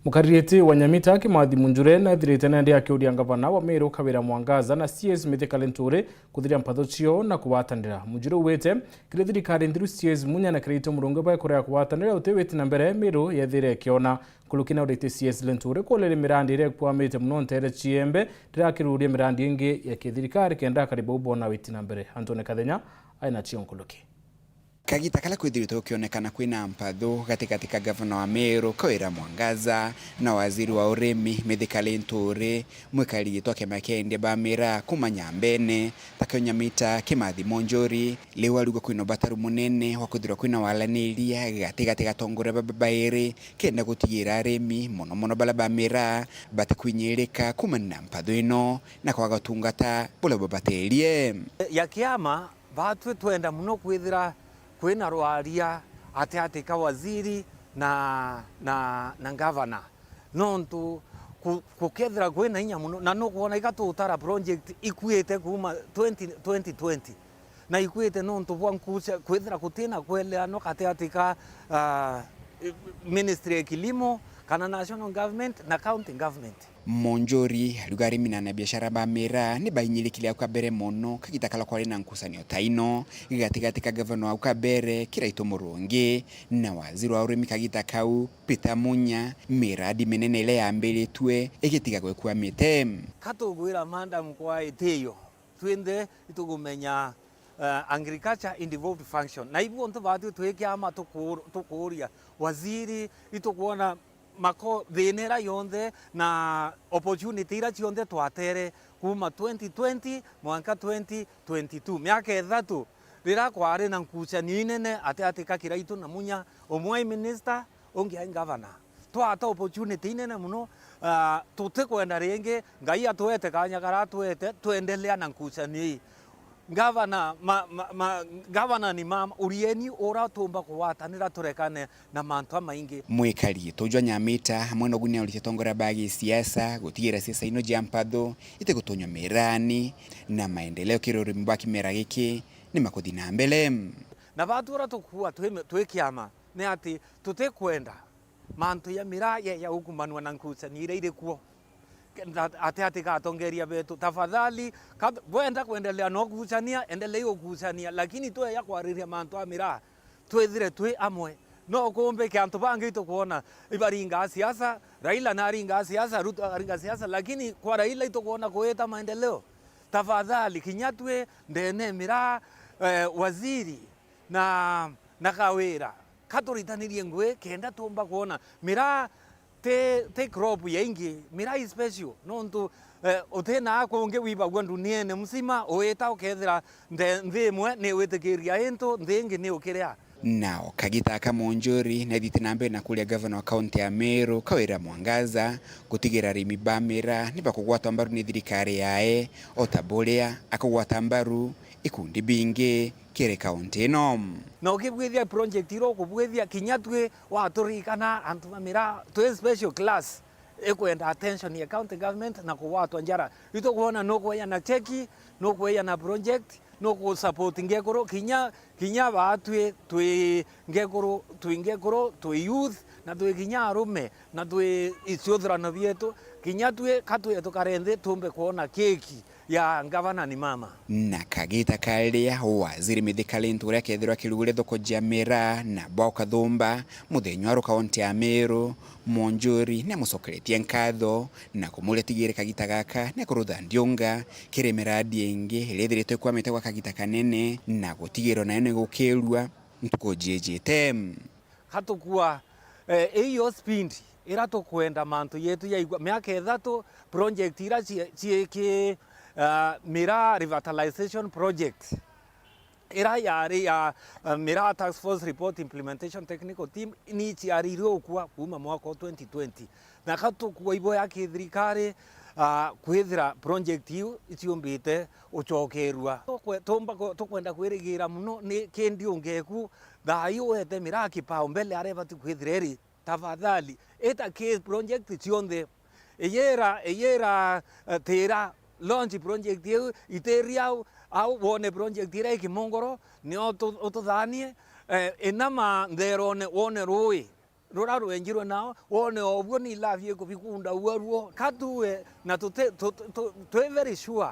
Mukaririti wa Nyamita Kimathi Munjure nethirite nendi akiuria ngavana wa Meru Kawira Mwangaza na C S Mithika Linturi kuthiria mpatho cio na kugwatanira. Munjure ugwite kiri thirikari nthiru C S Munya na kiri itu murungi bwa kurega kugwatanira uti witi na mbere Meru yethire ikiona. Nkuruki na urite C S Linturi kuuliria mirandi iria ikwamite muno ntere ciembe, ndirakiruria mirandi ingi ya kithirikari kenda akari bau bona witi na mbere. Antoni Kathenya aina cio nkuruki. Kagita kala kwithiritwe gukionekana kwina mpathu gatigati ka gavana wa Meru Kawira Mwangaza na waziri wa urimi Mithika Linturi, mwikari gitwa kiama kia India ba miraa kuma Nyambene, ta Kenya Mita Kimathi Monjori, riu arigwa kwina ubataru munene wa kwithirwa kwina walaniria gatigati ga atongoria baba bairi, kenda gutigira arimi, mono mono baria ba miraa, batikwinyirika kumania na mpathu ino na kwaga utungata buria bubatirie. Ya kiama, baatwi twenda mono kwithira kwina rwaria atiati ka waziri na, na, na ngavana. Nontu ku-, gukethira kwina inya mono, na nukwona iga tutara project ikuite kuma twenty, twenty twenty. Na ikwite nontu bwa nkucha kwithira gutina kweleanwa gatiati ka, ah, ministry ya kilimo kana national government na county government. Monjori ariuga arimi na anabiashara ba miraa ni bainyirikiria kwa mbere mono kagita kala kwari na nkucanio ta ino gatigati ka gavana wa au ka mbere Kiraitu Murungi na waziri wa urimi kagita kau Peter Munya, miradi minene iria yambiritue igitiga gwikwamite. Ka tugwira madam kwa itiyo, twinthe itugumenya, eh, agriculture in devolved function. Na ibu ontu baatwi twi kiama tuku-, tukuuria waziri, itukwona mako thina ira yonthe na opportunity ira cionthe twatere kuma twenty twenty mwanka twenty twenty-two, miaka ithatu, riria kwari na nkucanio inene atiati ka Kiraitu na Munya, umwe ai minister, ungi ai ngavana. Twata opportunity inene mono, ah, tutikwenda ringi, Ngai atwete kanya karia atwete, twendelea na nkucanio ii. Ngavana, ma, ma, ma, ngavana ni mama, urieni ura tumba kugwatanira turekane na mantu amaingi. Mwikari tujwa Nyamita amwe nogu ni auritie atongoria ba gisiasa gutigira siasa ino jia mpathu itigutunywa mirani na maendeleo kiri urimi bwa kimera giki ni makuthi na mbere. Na batu ura tukua twi, twi kiama ni ati tutikwenda mantu ya miraa ya, ya gukumanua na nkucanio iria iri kuo. Kenda ati, ati gatongeria betu, tafadhali, ka-, bwenda kwendelea no kucania, endelei gukucania, lakini tweya kwariria mantu a miraa, twithire twi amwe. No kumbike antu bangi itukwona ibaringaa siasa, Raila naringaa siasa, Ruto aringa siasa, lakini kwa Raila itukwona kuita maendeleo. Tafadhali, kinya twi ndene miraa, eh, waziri na, na Kawira, ka turitanirie ngugi kenda tuumba kwona miraa ti, ti crop ya ingi, miraa i special, nontu, eh, utina kungi wibagua nduniene mzima, uita ukethira nthi imwe ni witikiria intu, nthi ingi ni ukiria. Nao kagita aka Munjuri neethite na mbere na kuria gavana wa kaunti ya Meru, Kawira Mwangaza, gutigira arimi ba miraa ni bakugwatwa mbaru ni thirikari yae, o ta buria akugwata mbaru ikundi bingi kiri kaunti ino. Na ukibwithia project iria ukubwithia, kinya twi waturikana antu ba miraa, twi special class ikwenda attention ya county government na kugwatwa njara. Itukwona nukweyana cheki, nukweyana project, nukusupport ngekuru, kinya, kinya baa twi, twi ngekuru, twi ngekuru, twi youth, na twi kinya arume, na twi iciuthurano bietu, kinya twi ka twi tukare nthi tumbe kwona keki ya ngavana ni mama. Na kagita karia waziri Mithika Linturi akethirwa akirugure thoko jia miraa na bwa ukathumba muthenya wa rukaunti ya Meru, Munjuri ni amucokeretie nkatho na kumuria tigiri kagita gaka ni akurutha ndiunga kiri miradi ingi iria ithiritwe ikwamite gwa kagita kanene na gutigirwa nayo ni gukirua ntuku jiijite. Gatukua, eh, iyo speed ira tukwenda mantu yetu yaigua. Miaka ithatu, project ira cie-, ciiki, ah, miraa revitalization project, ira yari ya, ah, miraa task force report implementation technical team, ni ciaririrwe ukua kuuma mwaka wa twenty twenty. Na gatukua ibo ya kithirikari, ah, kwithira project iu iciumbite ucokerua. Tukwe-, tumba ku-, tukwenda kwirigira muno ni kindi ungeku, thaa ii wete miraa kipaumbele aria ibati kwithira iri. Tafadhali, ita ki project cionthe. Iyira, iyira, eh, tira launch project iu, itiria au, au wone project iria ikimongoro, nio utu-, ututhanie, eh, inama ntherone wone rui rura rwenjirwe nao, wone obuo ni love ikubikunda uo ruo. Ka tuwe na tute-, tu-, tu-, tu-, twi very sure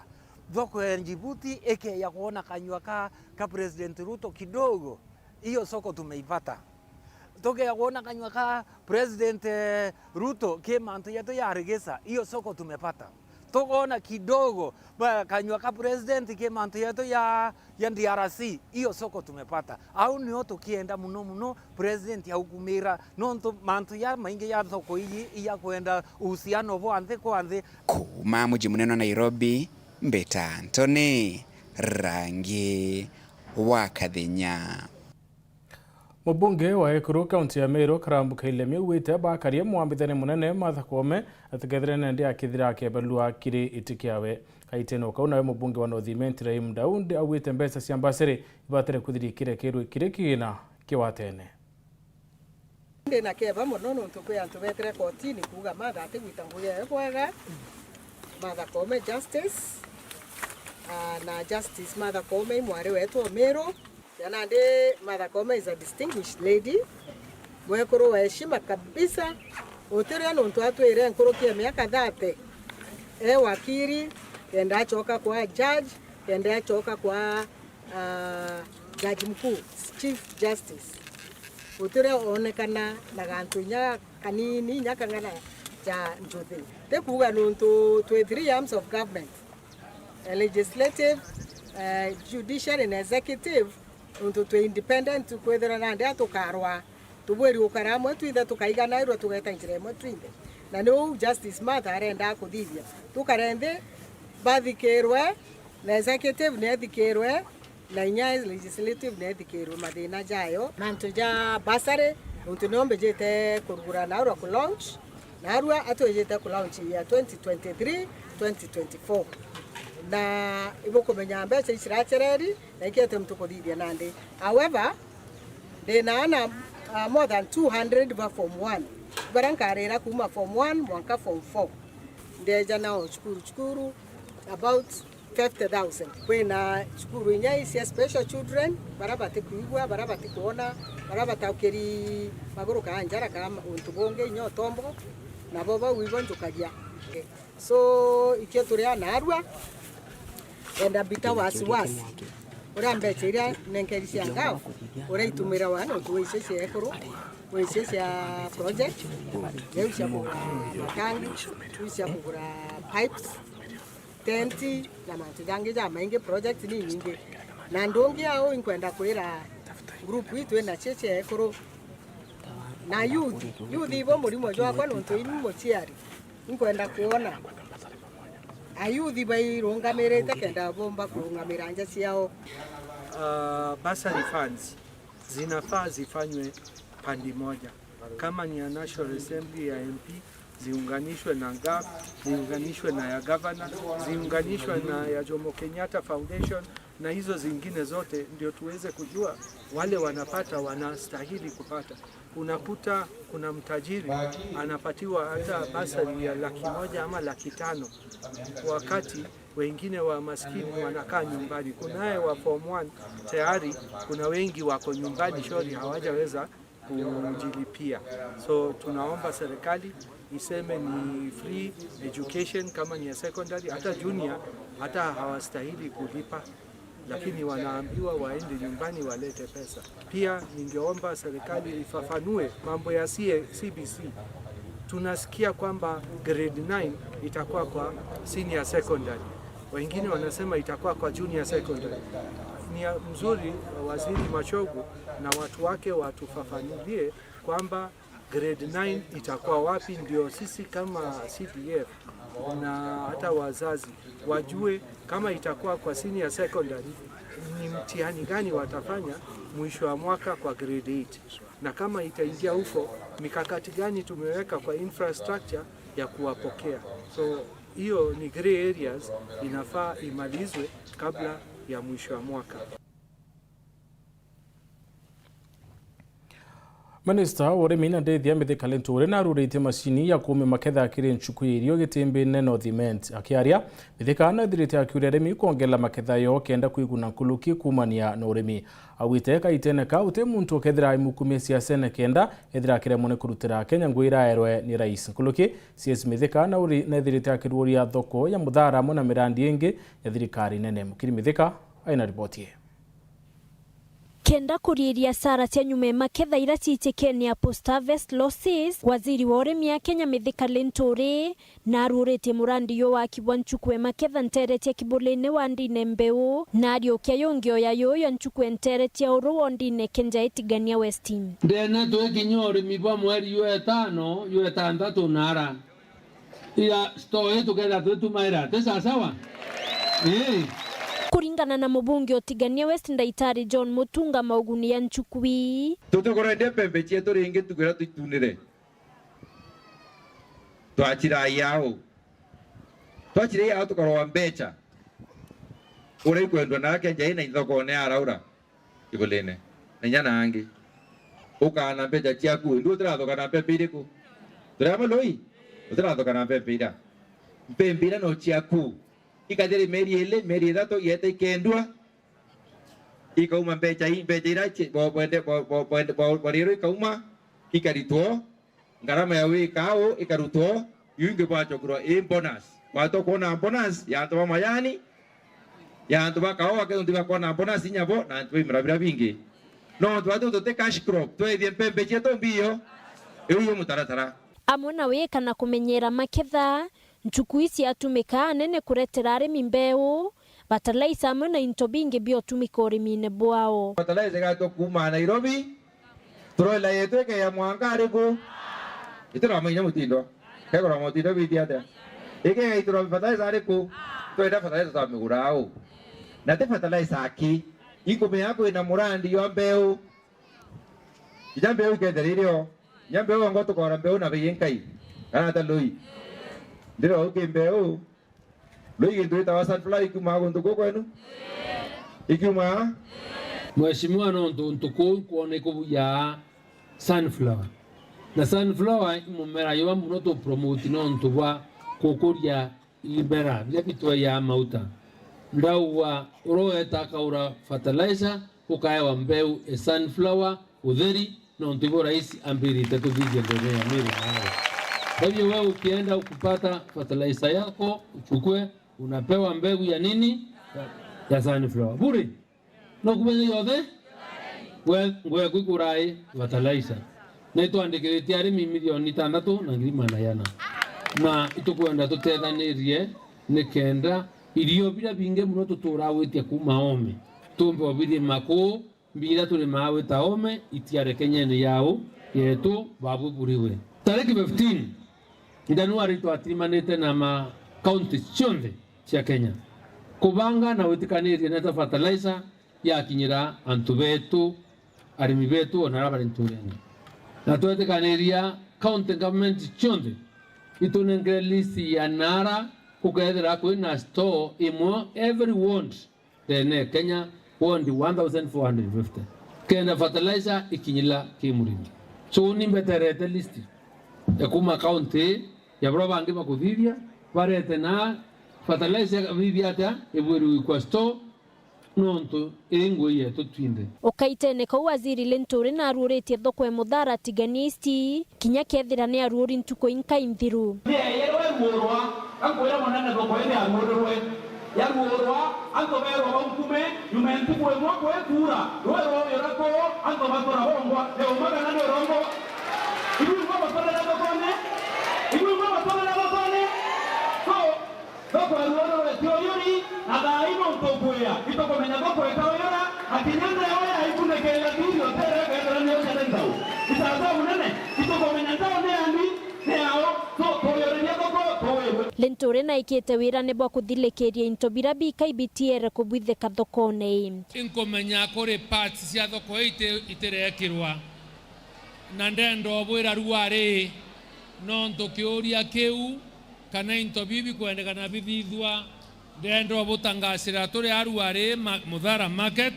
thoko ya Djibouti ikeya kwona kanyua ka, ka President Ruto kidogo, hiyo soko tumeipata. Tukeya kwona kanyua ka President, eh, Ruto ki mantu yetu ya rigisa, hiyo soko tumepata. Tukoona kidogo ba-, kanyua ka president ki mantu yetu ya, ya D R C, hiyo soko tumepata. Au nio tukienda muno muno president aukumira, nontu mantu ya maingi ya thoko iji iya kwenda uhusiano bwa nthi kwa nthi. Kuuma muji munene wa Nairobi, mbita Anthony Rangi wa Kathenya. Mubunge wa Ekuru, kaunti ya Meru, Karambu Kailemi, augite bakarie mwambithania munene Martha Koome atikethire nende akithira akebelua kiri iti kiawe. Kaitene o kau, nawe mubunge wa North Imenti, Rahim Daud, augite mbeca cia mbasiri ibatire kuthiria kirekerwe kiri kigina kiwatene. Ndi na keba mono nontu kwi antu betire kotini kuuga Martha atigwita ngugi yawe bwega. Martha Koome justice, ah, na justice Martha Koome i mwari wetu o Meru. Ya nandi Martha Koome is a distinguished lady, mwekuru wa heshima kabisa. Utiria nontu atwire nkuruki ya miaka thirty e wakiri, kenda acoka kwa judge, kenda acoka kwa, ah, Jaji Mkuu, Chief Justice. Utiria onekana na gantu inya kanini, inya kang'ana ja njuthi. Ti kuuga nontu twi three arms of government, eh, legislative, eh, judiciary na executive, nontu twi independent, kwithirwa nandi a tukarwa, tubwiri gukara amwe twinthe, tukaiganairwa, tugeta njira imwe twinthe. Na ni uu Justice Martha arenda kuthithia. Tukare nthi, bathikirwe, na executive ni ethikirwe, na inya legislative ni ethikirwe mathina jayo. Mantu ja bursary, nontu nio mbijite kurugura naurwa ku launch, narua atwijite ku launch ya twenty twenty-three, twenty twenty-four. Na ibukumenya mbeca iciracereri, na ikete muntu kuthithia nandi. However, ndi na ana, ah, more than two hundred ba form one, baria nkarira kuuma form one mwanka form four. Ndeja nao cukuru, cukuru, about fifty thousand. Kwina cukuru inya i cia special children, baria batikwigua, baria batikwona, baria bataukiri maguru kaa njara kaa untu bungi, inya utombo, nabo bau ibo njukagia. So, ikio turi a narua, enda mbita wasiwasi. Uria mbeca iria nenkeri cia ngao, uria itumirawa nontu wi icio cia ekuru, wi icio cia project, riu cia kugura matangi, riu cia kugura pipes. Tenti na mantu jangi jamaingi, project ni nyingi. Na ndungi au inkwenda kwira group ii twina cio cia ekuru na youth, youth ibo murimo jwakwa nontu ini muciari. Inkwenda kwona ayuthi bairungamirite kenda bomba kurungamira nja ciao. Uh, bursary funds zinafaa zifanywe pande moja. Kama ni ya National Assembly ya M P, ziunganishwe na gov, ziunganishwe na ya governor, ziunganishwe na ya Jomo Kenyatta Foundation, na hizo zingine zote, ndio tuweze kujua wale wanapata wanastahili kupata. Unakuta kuna mtajiri anapatiwa hata basari ya laki moja ama laki tano, wakati wengine wa maskini wanakaa nyumbani. Kunaye wa form one tayari, kuna wengi wako nyumbani, shori hawajaweza kujilipia. So tunaomba serikali iseme ni free education kama ni ya secondary, hata junior, hata hawastahili kulipa, lakini wanaambiwa waende nyumbani walete pesa. Pia ningeomba serikali ifafanue mambo ya C A, C B C. Tunasikia kwamba grade nine itakuwa kwa senior secondary, wengine wanasema itakuwa kwa junior secondary. Ni ya mzuri Waziri Machogu na watu wake watufafanulie kwamba grade nine itakuwa wapi, ndio sisi kama C D F na hata wazazi wajue kama itakuwa kwa senior secondary, ni mtihani gani watafanya mwisho wa mwaka kwa grade eight, na kama itaingia huko, mikakati gani tumeweka kwa infrastructure ya kuwapokea. So hiyo ni gray areas, inafaa imalizwe kabla ya mwisho wa mwaka. Minista wa urimi na ndithia Mithika Linturi naruritie macini ya kuumia maketha kiri nchuku ya irio Gitimbine North Imenti. Akiaria, Mithika naithirite akiuria arimi kwongerera maketha yoo kenda kwiguna nkuruki kuumania na urimi. Augite kaitene kau ti muntu ukethira aimukumia siasene kenda ethira akiremwa ni kurutira Kenya ngugi iraerwe ni rais. Nkuruki, C S Mithika nauri-, naithirite akiruuria thoko ya muthara amwe na mirandi ingi ya thirikari nene. Mukiri Mithika aina riboti ii. Kenda kuriiria asara cia nyuma ya maketha ira ciitikene a post harvest losses, waziri wa urimi a Kenya Mithika Linturi naruuritie murandi jwa waki bwa nchuku ya maketha nteere cia Kibulini wandine Mbeu, na ariukia yungi oya yuyu ya nchuku ya nteere cia Uru wondine Kenjai Tigania West. Ndena twikinya urimi bwa mweri jwa etano, jwa etanthatu nara. Ira store ii tukethira twitumaira, ti sawasawa? Ii. Kuringana na mubunge o Tigania West Ndaitari John Mutunga, mauguni ya nchuku ii. Tutikurwendia mpembe cietu ringi ntuku iria twitunire. Twaciragia au. Twaciragia au tukarwa mbeca. Uria ikwendwa na Kenjai na ithokone araura. Kibulini. Na inya na angi. Ukaa na mbeca ciaku, ndu utirathuka na mpembe iriku? Turi amwe Lui? Utirathuka na mpembe ira. Mpembe ira no ciaku. Ikathiri mieri ili, mieri ithatu, ieta ikendua. Ikauma mbeca i, mbeca ira ci-, bo-, bwende, bo-, bo-, bwende, bo-, bwariro ikauma, ikaritwo. Ngarama ya wika au ikarutwo, iu ingi bwacokirwa i bonus. Bwatwa kwona bonus ya antu ba majani, ya antu ba kaua, ke nontu bakwona bonus inya bo, na antu ba imera bira bingi. No antu batu tuti cash crop, twethie mpembe cietu mbio. Iu yo mutaratara. Amwe na wika na kumenyera maketha, nchuku ici atumika anene kuretera arimi mbeu, fertilizer amwe na into bingi biotumika urimine bwao. Fertilizer igatwa kuuma Nairobi, troila yetu ikeya mwanka ariku? Itiramaina mutindo. Kegora mutindo bithi atia? Ikeya itirwa fertilizer ariku? Twenda fertilizer twa migura au. Na ti fertilizer aki. Ikumenya kwina murandi jwa mbeu. Ija mbeu ikethira irio. Nya mbeu ngo tukora mbeu na bei nkai. Kana ata Lui? Ndiro uki mbeu. Lui gintu gitawa sunflower ikiumaa guntu kuu kwenu? Ikiumaa? Mheshimiwa, nontu ntuku nkwona ikubuya sunflower. Na sunflower i mumera jwa muno tu promote nontu bwa kukuria ibimera biria bitweyaa mauta. Ndauga uroeta akaura fertilizer, ukaewa mbeu e sunflower utheri, nontu ibo rais ambirite tuthithia ndene ya miri yao. Kwa hivyo wewe ukienda ukipata fertilizer yako, uchukue, unapewa mbegu ya nini? Ya, ya sunflower. Bure. No kumenya yothe? We, ngwe kwikurai fertilizer. Na itwandikiritie arimi milioni itandatu na ngiri magana jana. Na itukwenda tutethanirie nikenda Irio biria bingi mono tuturaa gwitia kuuma oome, tuumbe o birima kuu, mbira turimaa gwita oome, itiare Kenyene yau yetu, babu buriwe. Tariki fifteen, Januari, twatirimanite na ma counties cionthe cia Kenya, kubanga na gwitikaniria neta fertilizer yakinyira antu betu, arimi betu, ona aria bari nturene. Na twetikaniria county government cionthe itunengere list ya nara gukethira kwina store imwe every ward ndene ya Kenya, ward one thousand four hundred fifty, kenda fertilizer ikinyira ki murimi. So, uni mbeterete list ya kuma county ya baria bangi bakuthithia, barete na fertilizer ikathithia atia, ibwirwe gwikwa store, nontu ii ngui yetu twinthe. O kaitene kau, Waziri Linturi naaruuritie thoko e Muthara Tigania East, kinya kethira ni aruuri ntuku inkai nthiru. Ni eeyerwe ruurwa, gakwira munene thoko ii ni aruurirwe. Yaruurwa, antu beerwa baunkume, nyuma ya ntuku imwe kwikuura, ruui rwauira kuu, antu batura bongwa, ni uma kana ni urongo? Ibui imwe baturire thokone? Ibui imwe baturire thokone? So, thoko iruurwe ti uyuri, na thaa ii nontu ukwia, itukumenya thoko ikauyura, na kinya ndewa yaikunike gatiri utere kethira ni ucere ntau. Isaza munene, itukumenya ntau ni yani, ni yao, tu-, tuyuririe thoko, tuwirwe. Linturi naikite wirane bwa kuthilikiria into biria bikai bitiere kubwithika thokone ii. Inkumenya kuri parts cia thoko ii iti-, itirekirwa, na ndenda ubwira ruari, nontu kiuria kiu kana into biu bikwendekana bithithua, ndenda ubutangasira turi aruari ma-, Muthara Market,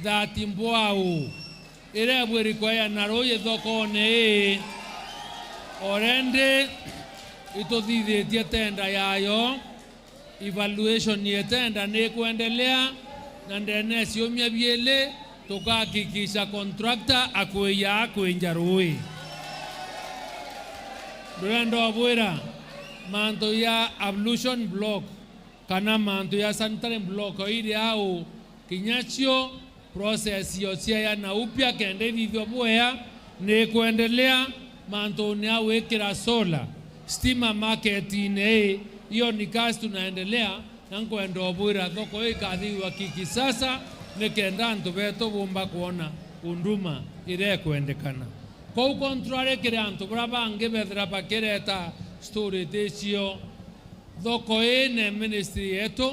that mbwau iria ibwiri kweana ruuji thokone ii, already ituthithitie tenda yayo, evaluation ya tenda ni ikwendelea, na ndene ya ciumia biili tukahakikisha contractor akwija kwinja ruuji. Ndurenda ubwira mantu ya ablution block, kana mantu ya sanitary block iri au, kinya cio process yo cia yana upya kenda ithithwa bwea ni ikwendelea. Mantune ya gwikira solar, stima marketine ii, hiyo ni kazi tunaendelea, na nkwenda ubwira thoko ii ikathithua kikisasa ni kenda antu betu bumba kwona huduma iria ikwendekana. Kou contrary kiri antu baria bangi bethira bakireta story ti cio, thoko ii ni ministry yetu,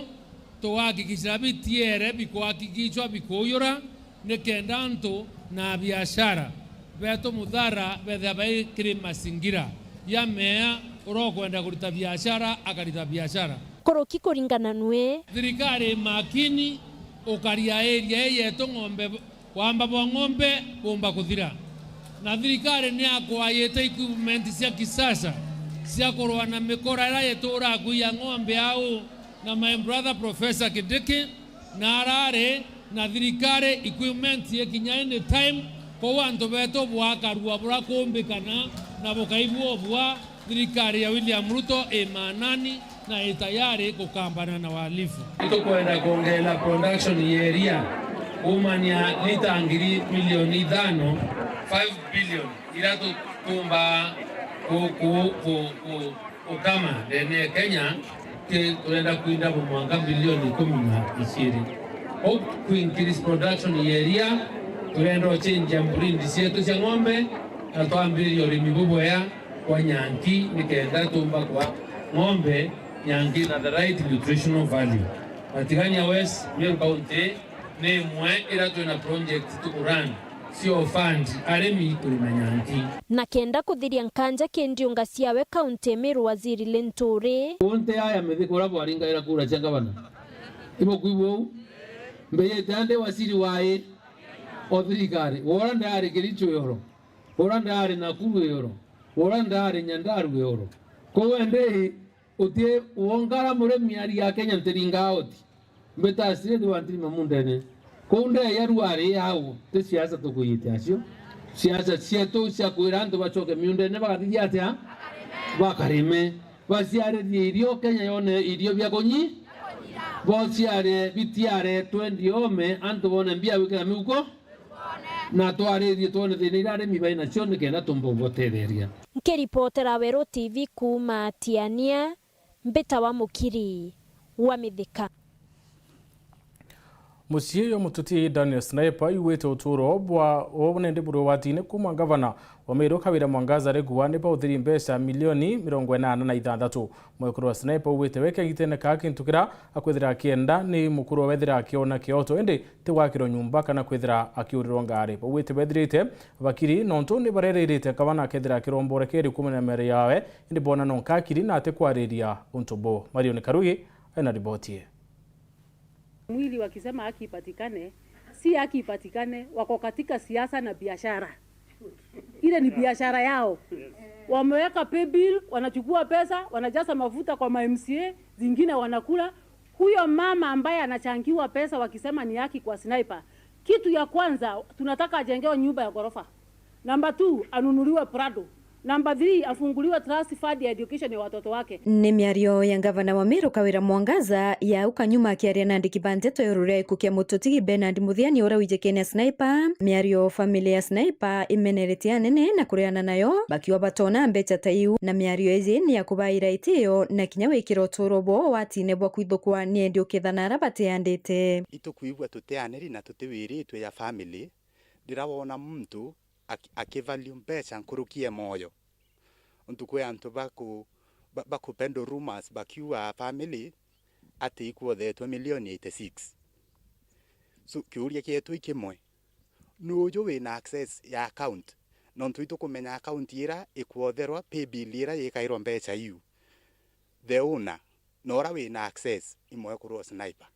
tugahakikisha bitiere bikuhakikishwa bikuuyura, ni kenda antu na biashara betu Muthara bethira bai kiri mazingira ya meea, uria ukwenda kurita biashara, akarita biashara. Kuruki kuringana nwe. Thirikari makini ukaria area ii yetu ng'ombe Wamba bwa ng'ombe bumba kuthira, na thirikari ni yakwayite equipment cia kisasa cia kurua na mikora iria ituraa kuiya ng'ombe au, na my brother Professor Kindiki na arari na thirikari equipment ikinya any time, kou antu betu bwakarua buria kuumbikana na bukaigua ubua. Thirikari ya William Ruto i maanani na i tayari gukambana na wahalifu. Itukwenda kwongerera production ya iria kuumania lita ngiri milioni ithano, five billion, iria tu-, tuumba ku-, ku-, ku-, ku-, gukama ndene ya Kenya, ki-, turenda kwinda mwanka bilioni ikumi na iciiri. Kou ku increase production ya iria, turenda ucenjia breed cietu cia ng'ombe na twambiriria urimi bubwea kwa nyanki, nikenda tumba kwa ng'ombe nyanki na the right nutritional value. Matigania West, Meru County, ni imwe iria twina project tukurun cio fund arimi kurima nyanki. Na kenda kuthiria nkanja ki ndiunga ciawe kaunti Meru, Waziri Linturi. Unte aya mithiko uria bwaringaira kura cia ngavana. Ibukwigua uu? Mbiyite andi waziri wae o thirikari. Wora ndari Kericho yoro. Wora ndari Nakuru yoro. Wora ndari Nyandarua yoro. Kou endi uti wongara murimi ari ya Kenya ntiringa oti. Mbita straight wa ntirima mundene. Kou ndeya ruari yao, ti siasa tukuyitia acio. Siasa cietu cia kwira antu bacoke miundene bagathithia atia? Bakarime. Baciarithie irio, Kenya yone irio bia kunyi. Bociare bitiare twendi ome, antu bone mbia gwikira miuko. Na twarithie twone thina iria arimi bai nacio nikenda tumba gubotetheria. Nkiripotera Weru T V kuuma Tiania, mbitawa Mukiri wa Mithika. Mucii jwa mututi Daniel Sniper iwite uturo bwa o nende buri ugwatine kuuma ngavana wa Meru Kawira Mwangaza aregua ni bauthiri mbeca milioni mirongo inana na ithanthatu. Mwekuru wa Sniper ugwite we kegitene kaa kintu kiria akwithira akienda ni mukuru wethira akiona kioto, indi ti gwakirwa nyumba kana kwithira akiurirwa ngari. Baugwite bethirite bakiri nontu ni barereirite ngavana akethira akiromborekeri kuumania na miario yawe, indi boona nonka akiri na atikwariria untu buu. Marioni Karugi ena riboti ii. Mwili wakisema haki ipatikane, si haki ipatikane, wako katika siasa na biashara. Ile ni biashara yao. Wameweka pay bill, wanachukua pesa, wanajaza mafuta kwa ma M C A, zingine wanakula. Huyo mama ambaye anachangiwa pesa wakisema ni haki kwa Sniper, kitu ya kwanza tunataka ajengewe nyumba ya ghorofa. Number two, anunuliwe Prado. Number three, afunguliwe trust fund ya education ya watoto wake. Ni miario ya ngavana wa Meru Kawira Mwangaza ya au kanyuma akiaria na andiki ba nteto ya ruria ikukia mututigi Bernard Muthiani uria wijikene Sniper. Miario family ya Sniper imeneretie anene na kureana nayo, bakiwa batona mbeca ta iu, na miario iji ni ya kubaira itio na kinya wikira uturo bwao watine bwa kwithukwa ni endi ukethana ara bateandite. Itukwigua tutianiri na tutiwiritwe ya family. Ndira wona muntu aki- akivalue mbeca nkuruki e moyo. Untu kwi antu baku- ba- bakupendo rumors bakiuga family ati ikwothetwe milioni eighty six. So kiuria kietu i kimwe, nuuju wina access ya account? Nontu itukumenya account ira ikwotherwa paybill ira yikairwa mbeca iu, the owner na ura wina access i mwekuru o Sniper.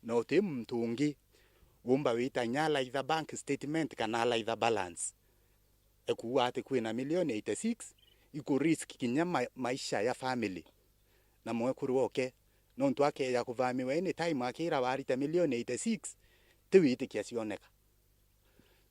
Na uti muntu ungi umba wita inya alaitha bank statement kana alaitha balance. Ekuuga ati kwina milioni eighty six, iku risk kinya ma- maisha ya family na mwekuru oke, nontu akeja kuvamiwa anytime akira warita milioni eighty six, ti witikia cioneka.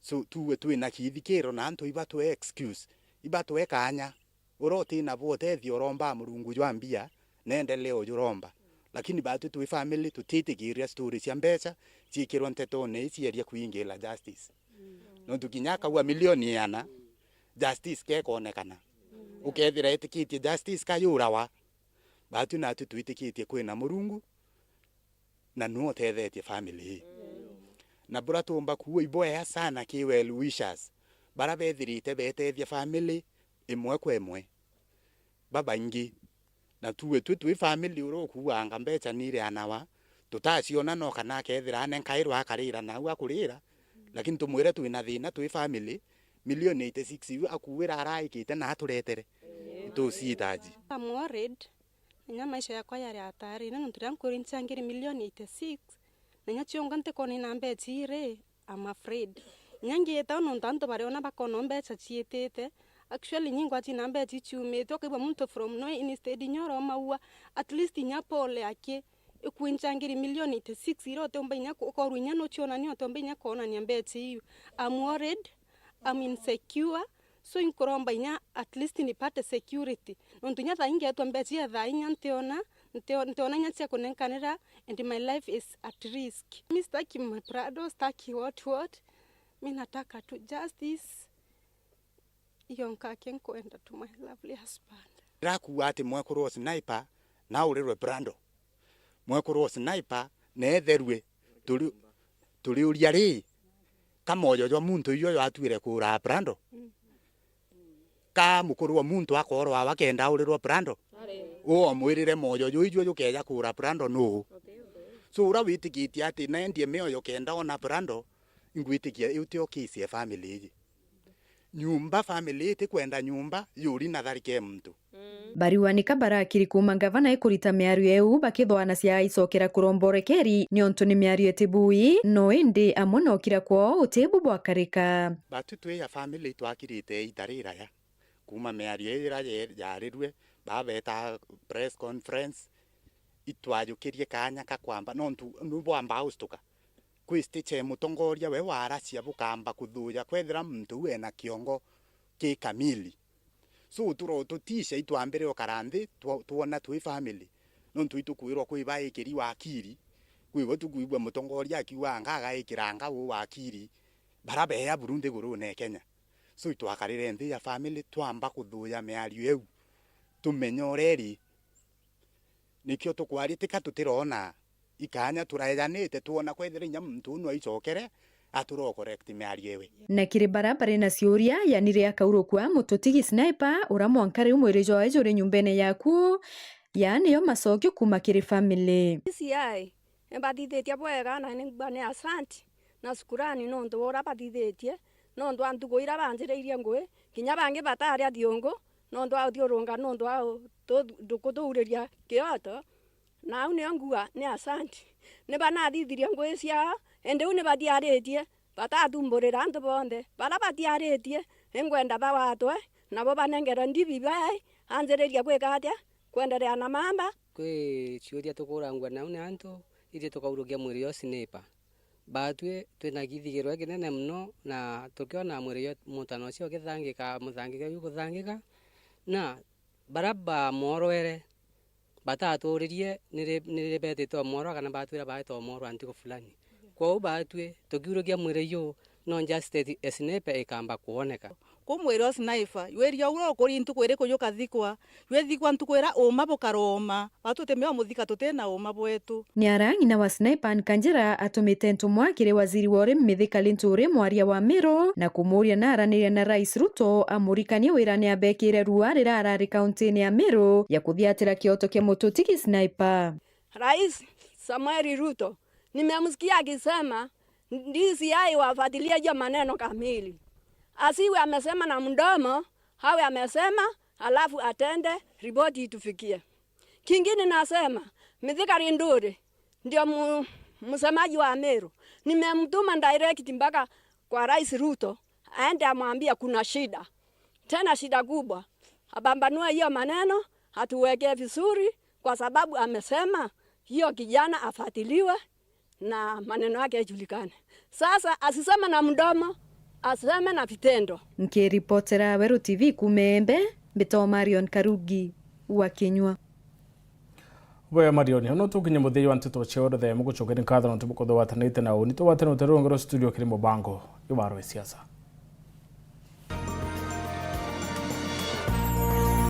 So tuuge twina kithikiro na antu ibatwe excuse, ibatwe kanya. Uria uti nabo utethio urombaa Murungu jwa mbia, na endelee ujuromba. Lakini baatwi twi family tutitikiria story cia mbeca ciikirwa ntetone ii cieria kwingila justice. Nontu kinya akaua milioni iana, justice kekonekana. Ukethira etikitie justice kayurawa, baatwi natwi twitikitie kwina Murungu, na niwe utethetie family ii. Na buria tuumba kuuga ibwea sana ki well wishers, baria bethirite betethia family imwe kwa imwe, babaingi. Na tuuge twi twi family uria ukuuanga mbeca nireanawa, tutaciona no kana akethira anenkairwa akarira nau akurira, lakini tumwire twina thina twi family, milioni eighty six iu akuuira araikite na aturetere, ituciitaji. I'm worried. Inya maisha yakwa yari atarine, nontu riria nkwirwa incangiri milioni eighty six, na inya cionga ntikona ina mbeca iri, I'm afraid. Inya ngiita nontu antu bariona bakona mbeca ciitite. Actually, nyi ngwati na mbeca iciumite, ukaigua muntu from nowhere, instead inya uromaua, at least inya pole aki, ikwinchangiri milioni eighty six iria utiumba inya ku- ukorwa inya nucionania utiumba inya kwonania mbeca iu. I'm worried, I'm insecure, so inkuromba inya at least nipate security. Nontu inya thaa ingetwa mbeca cia thaa inya ntiona, ntio- ntiona inya cia kunenkanira and my life is at risk. Mi sitaki maprado, sitaki what what. Mi nataka tu justice. Iyo nkake nkwenda tu my lovely husband. Ndirakuuga ati mwekuru o Sniper na aurirwe Prado. Mwekuru o Sniper na etherue. Turi- turiuria ri, ka moyo jwa muntu ijo jwatuire kuuraa Prado? Ka mukuru wa muntu akoorwa awa kenda aurirwa Prado? Uu omwirire moyo juu ijuo jukeeja kuura Prado nuu? So uria witikitie ati naendie mioyo kenda ona Prado, ingwitikia iu tio case ya family iji. Nyumba, family itikwenda nyumba yuri na tharike muntu. Bariuanika barakiri kuuma ngavana ikurita miario iu bakithwanacia aicokera kuromba urekeri, niontu ni miario itibui, no indi amwe na ukira kwoo utibu bwakarika. Batu twi ya family itwakirite ita riraya kuuma miario ii ira ye- yarirue, babeta press conference, itwajukirie kaanya ka kwamba, nontu nubwamba austuka. Kwi stage ya mutongoria we waracia bukamba kuthuja kwethira muntu uu ena kiongo ki kamili. So turo- tuticia itwambire ukara nthi twa- twona twi family. Nontu itukwirwa kwi baikiri wakiri, kwibo tukwigua mutongoria akiuga anga agaikira anga uu wakiri, bara beya buru nthigurune ya Kenya. So itwakarire nthi ya family twamba kuthuja miario iu, tumenye uria iri. Nikio tukwaria tika tutirona ikanya turaejanite twona kwethira inya muntu uu no aicokere aturoo correct miario iwe. Na kiri bara bari na ciuria, yani ria kaurukua mututigi Sniper, ura mwanka riu mwiri jwawe juri nyumbene yaku, yani yo macokio kuma kiri family. D C I, nibathithitie bwega na ningwa ni asanti na shukurani nontu bwa uria bathithitie, nontu a ntuku iria banjiriirie ngui, kinya bangi bataria thiungu, nontu wa uthiurunga, nontu wa u-, tu-, ndukuthuriria kioto, na au nio nguga ni asanti. Ni banathithirie ngui ciao, indi u ni bathiaritie, batathumburira antu bonthe. Baria bathiaritie, ingwenda bawatwe, nabo banengerwe ndibi bai, anjiririe gwika atia, kwenderea na mamba. Kwi ciuria tukurangua nau ni antu, ithui tukaurukia mwiri jwa Sniper. Baatwi twina githigirwa kinene mono, na tukiona mwiri jwa mutana ucio ukithangika, muthangike juu kuthangika, na baria bamworwere bataturirie ni ri, ni ri betite omworwa kana batwira baete omworwa ntuku fulani. Kwou baatwi tukiurukia mwiri juu, no justice ya Sniper ikamba kwoneka. Ku mwiri o Sniper, jwiria uria ukuri ntuku iriku jukathikwa, jwithikwa ntuku iria uuma bukarooma, baatwi tutimea umuthika tutina uuma bwetu. Ni ara ng'ina wa Sniper Anne Kanjira atumite ntumwa kiri waziri wa urimi Mithika Linturi, mwaria wa Meru, na kumuuria na araniria na Rais Ruto amurikanie wira ni abekire rua riria arari kauntini ya Meru ya kuthiatira kioto kia mututigi Sniper. Rais Samuel Ruto, nimemsikia akisema D C I wafuatilie hiyo maneno kamili. Asiwe amesema na mdomo, awe amesema, alafu atende, ripoti itufikie. Kingine nasema, Mithika Linturi ndio mu-, msemaji wa Meru. Nimemtuma direct mpaka kwa Rais Ruto, aende amwambie kuna shida. Tena shida kubwa. Apambanue hiyo maneno, atuwekee vizuri, kwa sababu amesema hiyo kijana afuatiliwe na maneno yake yajulikane. Sasa asiseme na mdomo, aseme na vitendo. Nkiripotera Weru T V kuuma Embe, mbitagwa Marion Karugi wa Kinyua. Bwega Marion, no tukinye muthia jwa nteto cia uruthe mugucokeri nkatho nontu bukuthugwatanite na uni tugwatane uteru rungero studio kiri mubango jwa Barwe Siasa.